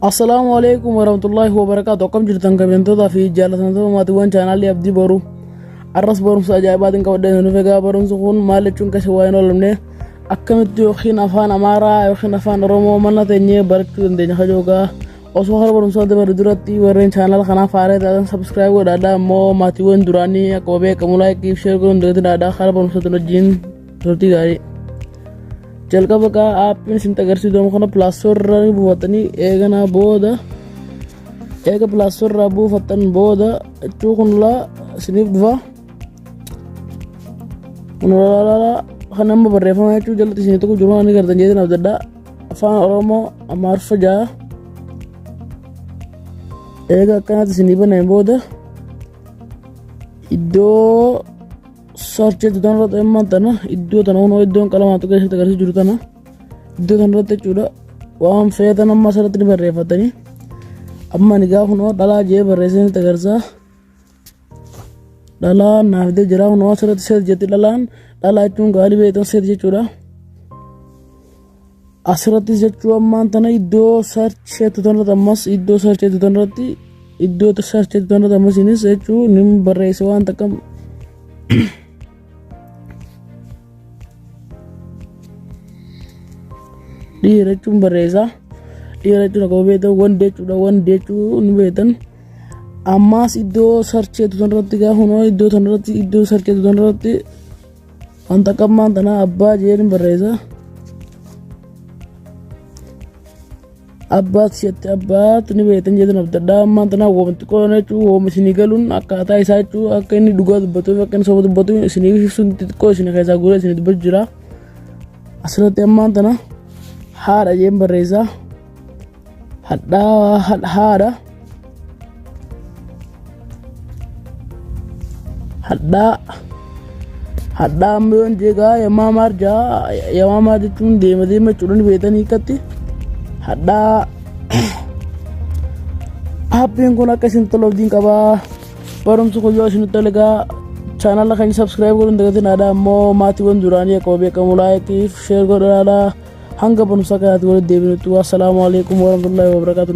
Assalaamu alaikum warahmatullahi wabarakaatu. Akkam jirtan kabajamtootaa fi jaallatamtoota maatiiwwan chaanaalii Abdii Boruu. Arras barumsa ajaa'ibaatiin qabadhee isin dhufe. Egaa barumsi kun maal jechuun keessa waa hin oolamne, akkamitti yookiin afaan Amaaraa yookiin afaan Oromoo mana teenyee barachuu dandeenya kajoogaa. Osoo hara barumsaa dabalu duratti warreen chaanaala kanaaf haaraa taatan subscribe godhaadhaa, immoo maatiiwwan duraanii akkuma beekamu like fi share godhuun dagatinadha. Hara barumsaatiin wajjin turtii gaarii. Jalqaba gaa aappiin isin agarsiisu kana Play Store irraa ni buufatanii, eeganaa booda eega Play Store irraa buufattan booda jechuu kun laa isiniif dhufa. Kun laa kan amma barreeffama jechuu jalatti isinii tokko jiru ni gartan jeetin abdadhaa. Afaan Oromoo Amaariffa ja'a. Eega akkanatti isinii baneen booda iddoo search jettu tanarratti, ammaan tana iddoo tana hunoo iddoon qalamaa tokko keessatti agarsiisu jiru tana, iddoo tanarratti jechuudha, waan feetan amma asirratti ni barreeffatanii. Amma ani gaafa hunoo dhalaa jee barreessee nutti agarsiisa. Dhalaa naaf fidee jira. Hunoo asirratti ሴት jetti. Dhalaan dhalaa jechuun gaarii beektan ሴት jechuudha. Asirrattis jechuu ammaan tana iddoo search jettu tanarratti, ammas iddoo search jettu tanarratti, iddoo search jettu tanarratti ammas inis jechuu ni barreesse waan takka. Dhiira jechuun barreessa. Dhiira jechuun akkuma beektan ወንድ jechuudha. ወንድ jechuu ni beektan. Ammaas iddoo search jettu tanarratti gaafa hunoo iddoo tanarratti, iddoo search jettu tanarratti wanta qabmaan tana abbaa jeen barreessa. Abbaat jette, abbaat ni beektan jedhan abdadhaa. Ammaan tana wooma xiqqoo jechuun wooma isinii galuun akkaataa isaa jechuun akka inni dhugaa dubbatu fi akka inni soba dubbatu isinii ibsuun xixiqqoo isinii keessaa guuree isinii dubbatu jira. Asirratti ammaan tana haadha jeen barreessa. Hadhaa, haadha. Hadhaa, hadhaa amma yoon jeegaa yamaamaar jaa. Yamaamaar jechuun deema deema jechuudha, ni beektanii hiikkatti. Hadhaa aappiin kun akka isin tolu abdiin qabaa. Barumsi kun yoo isin tole egaa chaanala keenya subscribe godhuun dagatin aadaa, immoo maatiiwwan duraanii akkuma beekamu like fi share godhadhaa. Hanga barumsa kanaatti walitti deebinutti wassalaamu alaikum warahmatullahi wabarakatuh.